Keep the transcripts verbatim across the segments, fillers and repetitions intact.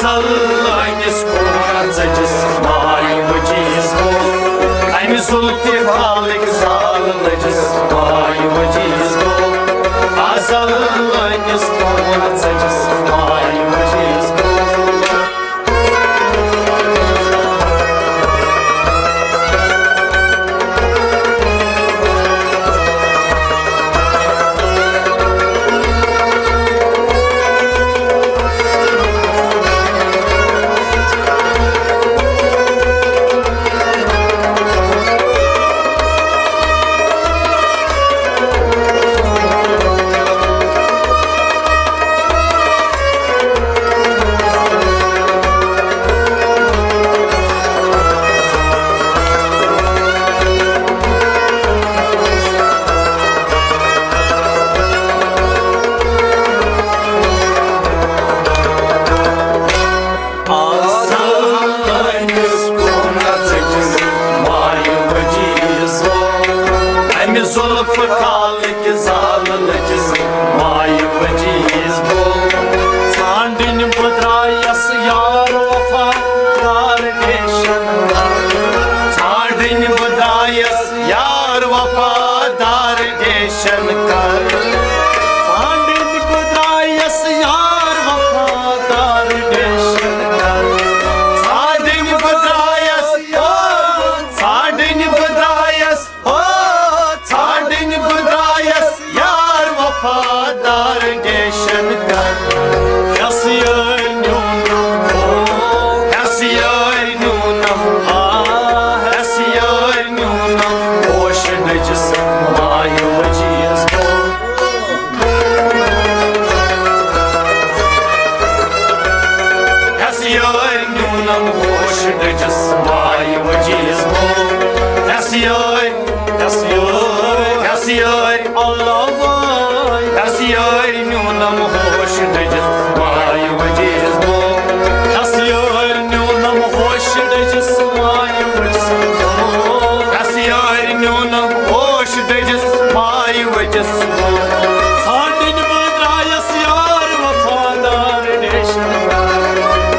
زلٲنِس کُن ژٔجِس مایہِ وجیٖز گوٚو۔ اَمہِ ظُلفہِ خالٕکۍ زال لٔجِس مایہِ وجیٖز گوٚو۔ آ زلٲنِس کُن ژٔجِس مایہِ وجیٖز گوٚو۔ آسان لٲنِس کُن ژٔجِس مایہِ وجیٖز گوٚو۔ اَمہِ ظُلفہٕ خالٕکۍ زال لٔجِس مایہِ وجیٖز گوٚو۔ ژھانٛڈٕنۍ بہٕ درٛایس یار وفادار ریشن۔ ژھانٛڈٕنۍ بہٕ درٛایس یار وفادار ڈیشن کر۔ ژھانٛڈٕنۍ بہٕ درٛایس یار وفادار ڈیشن کر۔ ژھانٛڈٕنۍ بہٕ درٛایس، او، ژھانٛڈٕنۍ بہٕ درٛایس، او، ژھانٛڈٕنۍ بہٕ درٛایس یار وفادار ڈیشن کر۔ یس یٲرۍ نیونم، او، یس یٲرۍ نیونم، آ، یس یٲرۍ نیونم، ہوش ڈٔجِس مایہِ وجیٖز گوٚو۔ یس یٲرۍ نیونم، ہوش ڈٔجِس مایہِ وجیٖز گوٚو۔ یس یٲرۍ، یس یٲرۍ، یس یٲرۍ، اللہ وٲے۔ یس یٲرۍ نیونم، ہوش ڈٔجِس مایہِ وجیٖز گوٚو۔ یس یٲرۍ نیونم، ہوش ڈٔجِس مایہِ وجیٖز گوٚو۔ یس یٲرۍ نیونم، ہوش ڈٔجِس مایہِ وجیٖز گوٚو۔ ژھانٛڈٕنۍ بہٕ درٛایس یار وفادار ڈیشن۔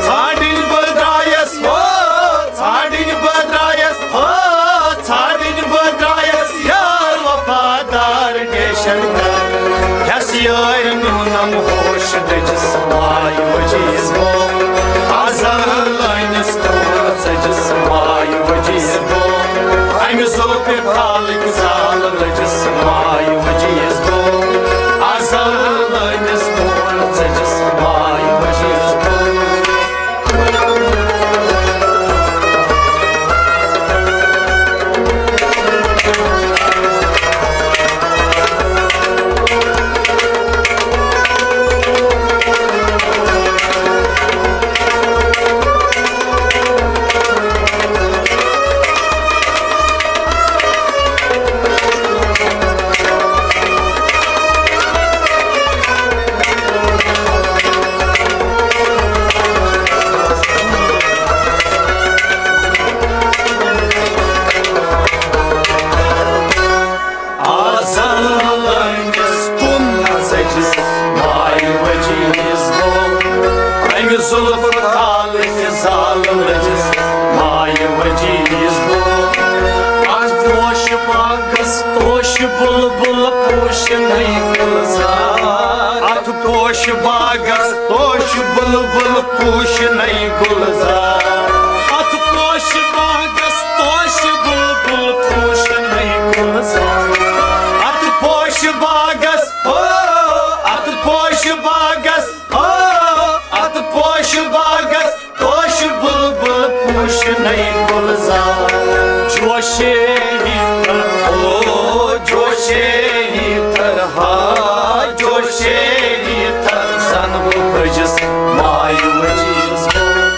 ژھانٛڈٕنۍ بہٕ درٛایس، او، ژھانٛڈٕنۍ بہٕ درٛایس، او، ژھانٛڈٕنۍ بہٕ درٛایس یار وفادار ڈیشن کر۔ یس یٲرۍ نیونم، ہوش ڈٔجِس مایہِ وجیٖز گوٚو۔ آ زلٲنِس کُن ژٔجِس مایہِ وجیٖز گوٚو۔ اَمہِ ظُلفہِ خالٕکۍ زال لٔجِس مایہِ وجیٖز گوٚو۔ آ زلٲنِس کُن ژٔجِس مایہِ وجیٖز گوٚو۔ آزلٲنِس کُن ژٔجِس مایہِ وجیٖز گوٚو۔ اَمہِ زُلفہٕ خالٕکۍ زال لٔجِس مایہِ وجیٖز گوٚو۔ اَتھ پوشہٕ باغس پوشہٕ بُلبُل پوشہٕ نٔے گُلزار۔ اَتھ پوشہٕ باغس پوشہٕ بُلبُل پوشہٕ نٔے گُلزار۔ اَتھ پوشہٕ باغس پوشہٕ بُلبُل پوشہٕ نٔے گُلزار۔ اَتھ پوشہٕ باغس، او، اَتھ پوشہٕ باغس، او، اَتھ پوشہٕ باغس پوشہٕ بُلبُل پوشہٕ نٔے گُلزار۔ جوشے ہی تر، او، جوشے ہی تر، ہا، جوشے ہی تر، زن بہٕ پھٔجِس مایہِ وجیٖز گوٚو۔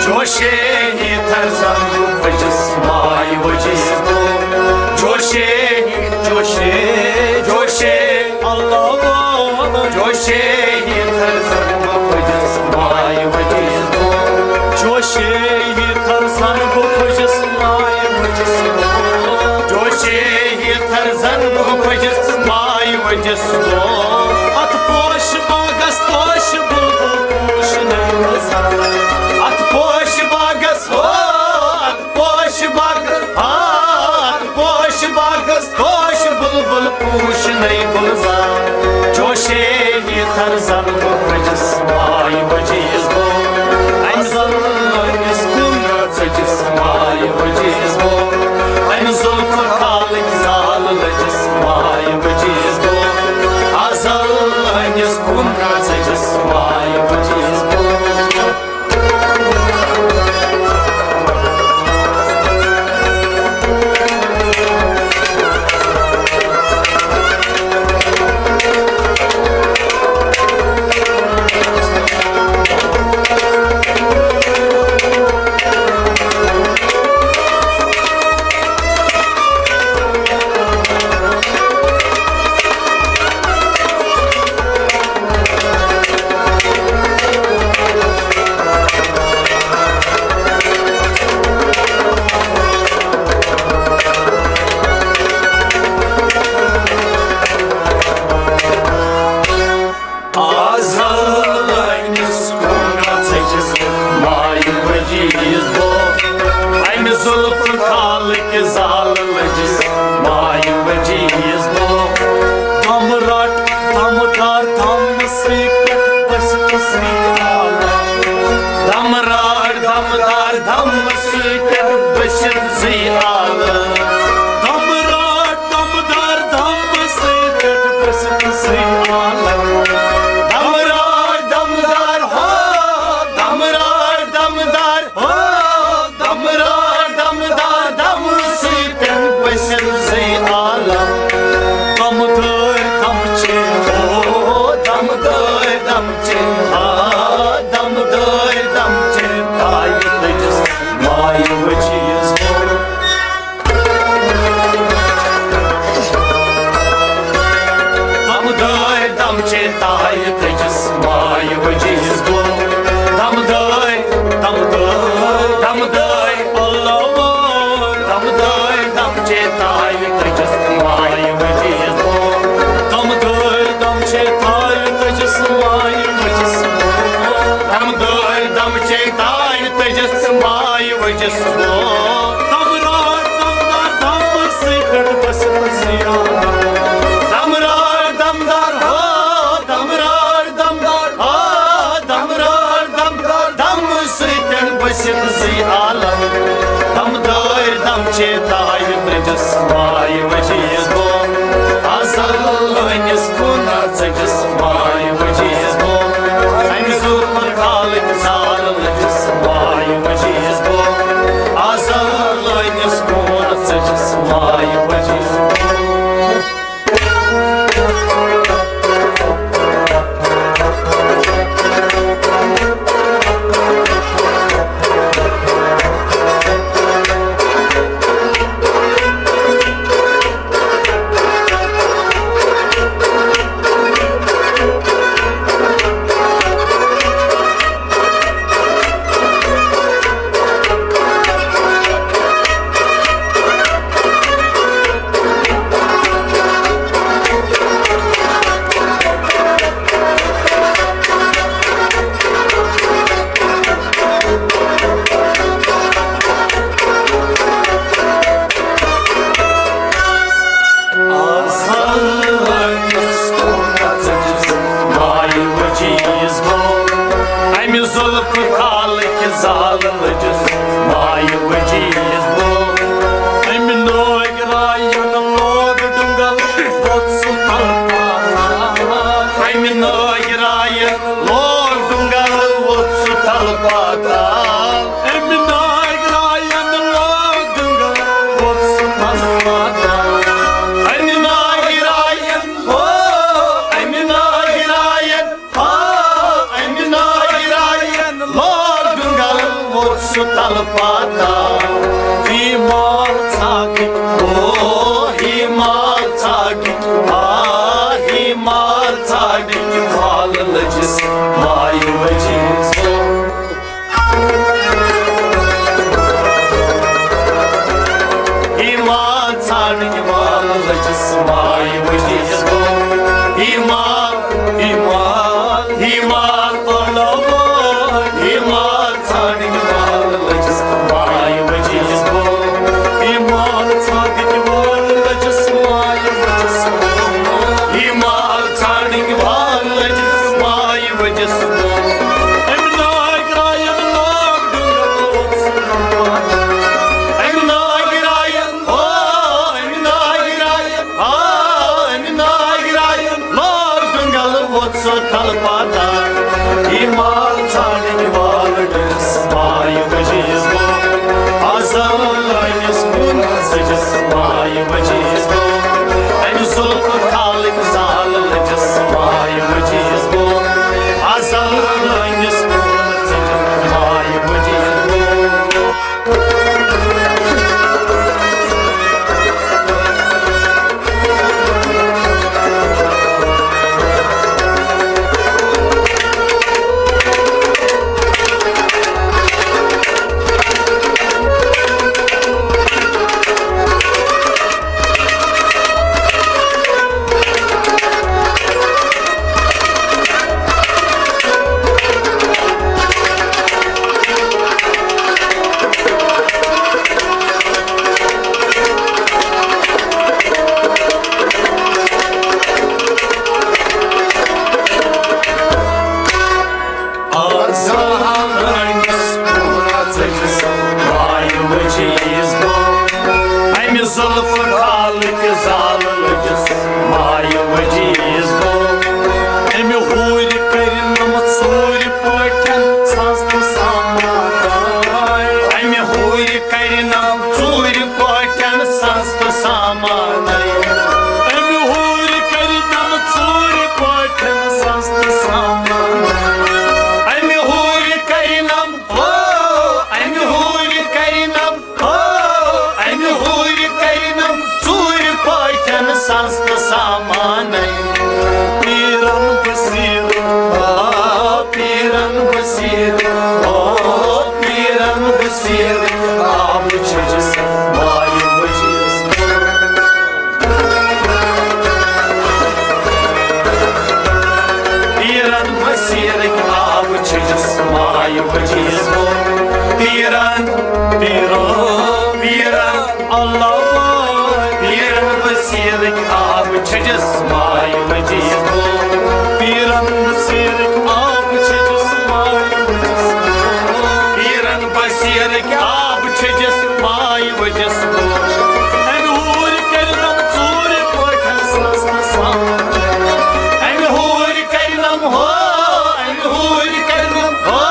جوشے ہی تر، زن بہٕ پھٔجِس مایہِ وجیٖز گوٚو۔ جوشے ہی، جوشے، جوشے، اللہ، جوشے ہی تھر زن بہٕ پھٔجِس مایہِ وجیٖز گوٚو۔ جوشے ہی تھر زن بہٕ پھٔجِس مایہِ وجیٖز گوٚو۔ جوشے ہی تھر زن بہٕ پھٔجِس مایہِ لٔجِس گوٚو۔ اتھ پوش باغس پوش بلبل پوش نٔے گُلزار۔ اتھ پوش باغس ہو، اتھ پوش باغس، اتھ پوش باغس پوش بلبل پوش نٔے گُلزار۔ جوشے ہی تھر زن بہٕ پھٔجِس مایہِ وجیس گوٚو۔ امہِ زلہٕ لٲنِس کُن ژٔجِس مایہِ وجیس گوٚو۔ امہِ زُلفہٕ کالٕکۍ زال لٔجِس مایہِ وجیس گوٚو۔ ازل لٲنِس کُن ژٔجِس مایہِ وجیس گوٚو۔ آز لٲنِس کُن ژٔجِس مایہِ وجیس بوٚو۔ امہِ زُلفہٕ کالٕکۍ زال لٔجِس مایہِ وجیس بوٚو۔ دم رٹ دمدار دم سۭتۍ پٮ۪ٹھ بٔسِتھ زٕے عالم۔ دم رٹ دمدار دم سۭتۍ پٮ۪ٹھ بٔسِتھ زٕے عالم۔ دم رٹ دمدار دم سۭتۍ پٮ۪ٹھ بٔسِتھ زٕے عالم۔ دم رٹ دمدار ہو، دم رٹ دمدار ہو، دم رٹ دمدار دم سۭتۍ پٮ۪ٹھ بٔسِتھ زٕے عالم۔ دمدار دم چھِ ہو، دمدار دم چھِ ہا، دمدار دم چھِ تایہِ تٔجِس مایہِ وجیس بوٚو۔ دمدار دم چھِ تایہِ تٔجِس مایہِ وجیس بوٚو۔ دمدار، دمدار، دمدار، اللہ، دمدار دم چھِ تایہِ تٔجِس مایہِ وجیس بوٚو۔ دمدار دم چھِ تایہِ تٔجِس مایہِ وجیس بوٚو۔ دمدار دم چھِ تایہِ تٔجِس مایہِ وجیس بوٚو۔ دم رٹ دمدار دم سۭتۍ پٮ۪ٹھ بٔسِتھ زٕے عالم۔ دم رٹ دمدار ہو، دم رٹ دمدار ہو، دم رٹ دمدار دم سۭتۍ بٔسِتھ زٕے عالم۔ دمدار دم چھِ تایہِ تٔجِس مایہِ وجیس بوٚو۔ ازل لٲنِس کُن ژٔجِس مایہِ وجیس بوٚو۔ امہِ زُلفہٕ کالٕکۍ زال لٔجِس مایہِ وجیس بوٚو۔ ازل لٲنِس کُن ژٔجِس مایہِ وجیس بوٚو۔ امہِ زُلفہٕ کالٕکۍ زال لٔجِس مایہِ وجیس بوٚو۔ امہِ نٲگۍ راین لوگ ڈُنگل ووٚتھ سُہ تلہٕ پتہٕ۔ امہِ نٲگۍ راین لوگ ڈُنگل ووٚتھ سُہ تلہٕ پتہٕ۔ امہِ نٲگۍ راین لوگ ڈُنگل ووٚتھ سُہ تلہٕ پتہٕ۔ امہِ نٲگۍ راین ہو، امہِ نٲگۍ راین ہو، امہِ نٲگۍ راین لوگ ڈُنگل ووٚتھ سُہ تلہٕ پتہٕ۔ ہی مال ژھاگٕکۍ، او، ہی مال ژھاگٕکۍ، آ، ہی مال ژھاگٕکۍ وال لٔجِس مایہِ وجیس۔ ہی مال ژھاگٕکۍ وال لٔجِس مایہِ وجیس۔ ہی مال، ہی مال، ہی مال پرناوان، ہی مال ژھانڈنۍ وال لٔجِس مایہِ ؤجِس بو۔ ہی مال ژھانڈنۍ وال لٔجِس مایہِ ؤجِس بو۔ ہی مال ژھانڈنۍ وال لٔجِس مایہِ ؤجِس بو۔ أمۍ ناگرایَن لوگ ڈُنٛگہٕ اوس۔ أمۍ ناگرایَن، ہو، أمۍ ناگرایَن، ہو، أمۍ ناگرایَن لوگ ڈُنٛگل ووٚتھ سُہ تلہٕ پتہ۔ یہِ مال ژھانڈنۍ وال ڈٔرِس مایہِ ؤجِس بو۔ ازل لٲنِس کُن ژٔجِس مایہِ ؤجِس بو۔ أمۍ زُلفہٕ تھالٕکۍ زال لٔجِس مایہِ ؤجِس بو۔ ازل لٲنِس کُن ژٔجِس مایہِ ؤجِس بو۔ آز رنگس پورا ژٔجِس مایہِ ؤجِس بو۔ امہِ زُلفہٕ خالٕکۍ زال لٔجِس مایہِ ؤجِس بو۔ امہِ ہوٗرِ کٔرِنم ژوٗرِ پٲٹھۍ سَستہٕ سامان۔ امہِ ہوٗرِ کٔرِنم ژوٗرِ پٲٹھۍ سَستہٕ سامان۔ امہِ ہوٗرِ کٔرِنم ژوٗرِ پٲٹھۍ سَستہٕ سامان۔ امہِ ہوٗرِ کٔرِنم، او، امہِ ہوٗرِ کٔرِنم، او، امہِ ہوٗرِ کٔرِنم ژوٗرِ پٲٹھۍ سَستہٕ سامان۔ پیرن بصیرک، آ، پیرن بصیرک، آ، پیرن بصیرک، آب چھٔجِس مایہِ ؤجِس۔ پیرن بصیرک، آب چھٔجِس مایہِ ؤجِس۔ پیرن، پیرو، پیرن۔ اللہ، پیرن بصیرک آب چھٔجِس مایہِ ؤجِس بو۔ پیرن بصیرک آب چھٔجِس مایہِ ؤجِس بو۔ پیرن بصیرک آب چھٔجِس مایہِ ؤجِس بو۔ امہِ ہوٗرِ کٔرِنم ژوٗرِ پٲٹھۍ سَستہٕ سامان۔ امہِ ہوٗرِ کٔرِنم ہو، امہِ ہوٗرِ کٔرِنم ہو،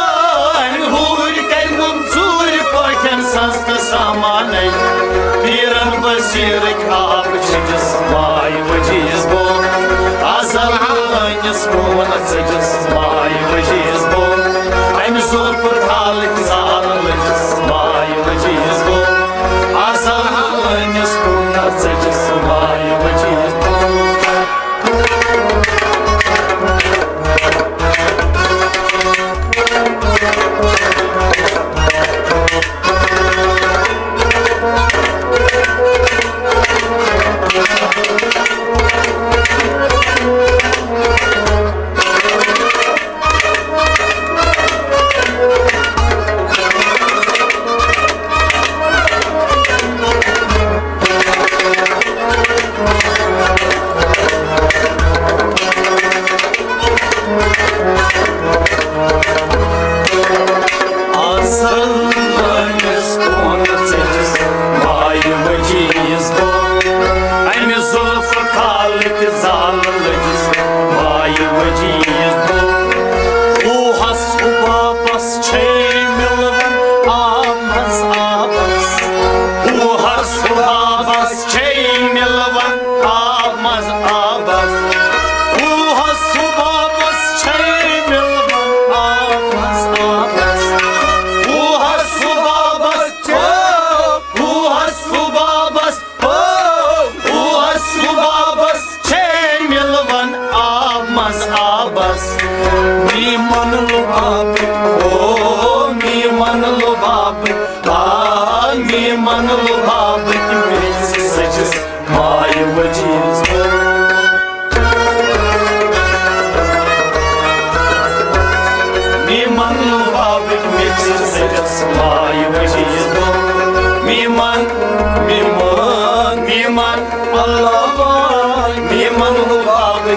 امہِ ہوٗرِ کٔرِنم ژوٗرِ پٲٹھۍ سَستہٕ سامانَے۔ پیرن بصیرٕکۍ آب چھٔجِس مایہِ ؤجِس بو۔ ازل لٲنِس کوٗن ژٔجِس مایہِ ؤجِس بو۔ امہِ زُلفہٕ تھالٕکۍ زال لٔجِس مایہِ ؤجِس بو۔ ازل لٲنِس کوٗن ژٔجِس مایہِ ؤجِس بو۔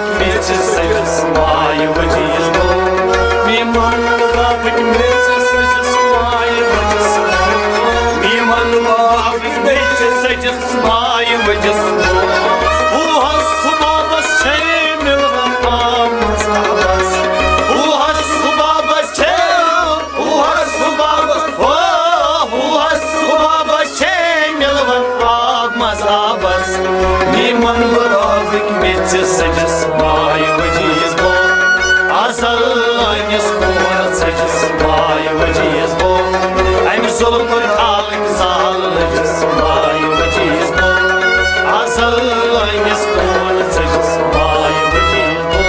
میٚژِ سٔجِس مایہِ ؤجِس بو۔ میٖمن بابٕکۍ میٚژِ سٔجِس مایہِ ؤجِس بو۔ میٖمن بابٕکۍ میٚژِ سٔجِس مایہِ ؤجِس بو۔ ہُہ حظ سُہ بابس چھے مِلوان آب مزہبس۔ ہُہ حظ سُہ بابس چھے، ہُہ حظ سُہ بابس، ہُہ، ہُہ حظ سُہ بابس چھے مِلوان آب مزہبس۔ میٖمن بابٕکۍ میٚژِ سٔجِس مایہِ ؤجِس بو۔ ازل أمِس کونس سٔجِس مایہِ ؤجِس بو۔ امہِ ظُلمہٕ خالٕکۍ زال لٔجِس مایہِ ؤجِس بو۔ ازل أمِس کونس سٔجِس مایہِ ؤجِس بو۔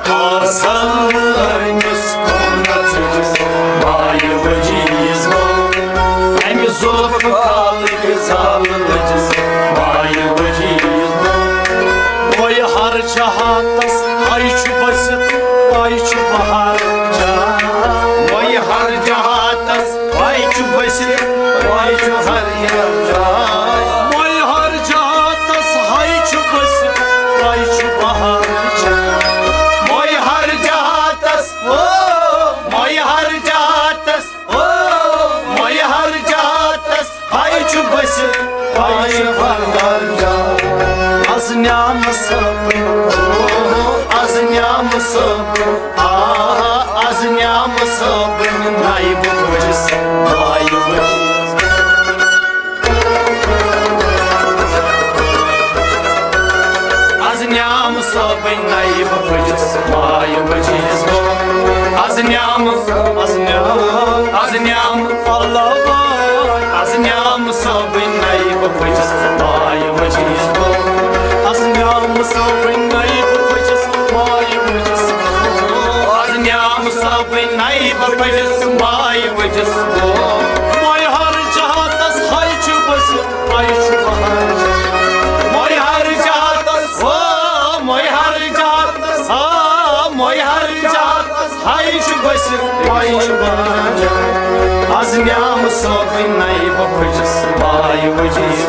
آسان أمِس کُن نژُن، مایہِ ؤجیٖز گوٚو۔ اَمہِ ظُلفہٕ خالٕکۍ زال لٔجِس، مایہِ ؤجیٖز گوٚو۔ وۄنۍ ہر جہاتس ہاے چھُ بٔسِتھ، پاے چھُ بہار جان۔ وۄنۍ ہر جہاتس ہاے چھُ بٔسِتھ، پاے چھُ ہر جان۔ وۄنۍ ہر جہاتس ہاے چھُ بٔسِتھ، پاے چھُ بہار جان۔ وۄنۍ ہر جہاتس، او، وۄنۍ ہر جہاتس، او، وۄنۍ ہر جہاتس ہاے چھُ بٔسِتھ، پاے چھُ بہار جان۔ از نیام صٲبٕنۍ، او، از نیام صٲبٕنۍ، آ، از نیام صٲبٕنۍ نایہِ بہٕ بٔجِس، نایہِ بہٕ بٔجِس۔ از نیام صٲبٕنۍ نایہِ بہٕ بٔجِس، نایہِ بہٕ بٔجِس۔ از نیام، از نیام، از نیام، اللہ بھاے۔ از نیام صٲبٕنۍ نایہِ بہٕ بٔجِس، نایہِ بہٕ بٔجِس۔ از نیام صٲبٕنۍ نایہِ بہٕ بٔجِس، نایہِ بہٕ بٔجِس۔ از نیام صٲبٕنۍ نایہِ بہٕ بٔجِس، نایہِ بہٕ بٔجِس۔ وۄنۍ ہر جہاتس ہاے چھُ بٔسِتھ، پاے چھُ بہار جان۔ وۄنۍ ہر جہاتس، او، وۄنۍ ہر جہاتس، آ، وۄنۍ ہر جہاتس ہاے چھُ بٔسِتھ، پاے چھُ بہار جان۔ از نیام صٲبٕنۍ نایہِ بہٕ بٔجِس، نایہِ بہٕ بٔجِس۔